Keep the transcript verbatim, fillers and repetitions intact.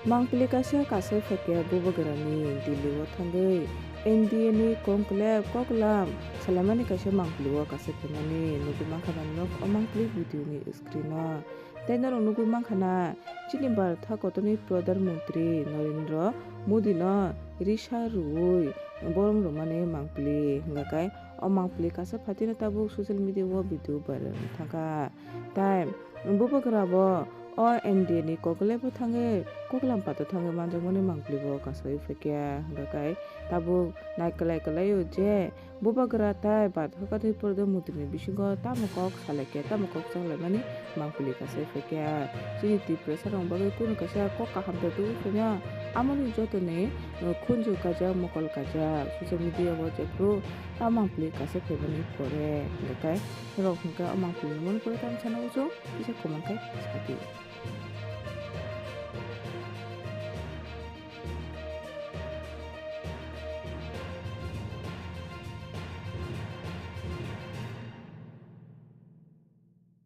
Mangpili kaisa kasai phaikha bubagrani Delhi o thangwi N D A ni conclave koklam salaimani kaisa mangpili o kasai phaimani nugwi mankha norok o mangpili video ni screen o. Tei norok nugwi mankha na chini Bharat hakotorni Pradhan Mantri Narendra Modi no risa rwui borom rwmani mangpili hwnkha khe o mangpili kaisa phaitino tabuk social media o video viral wng thangkha. Tai bubagra bo o N D A ni conclave o thangwi koklam pato thangwi manjakmani mangpili bo kasai phaikha hwnkha khe tabuk nai kwlai kwlai o je bubagra tai Bharat hakotorni Pradhan Mantri ni bisingo tamo kok salaikha tamo kok chalaimani mangpili kasai phaikha. Chini Tiprasa rok bagwi kunu kaisa kok kaham tei tubui phaino amoni jotoni khunju kajak mokol kajak social media o jephru ta mangpili kasai phaimani pore hwnkha khe norok hwnkha o mangpili ni mani pore tamo sana uchu kisa comment khe sadi.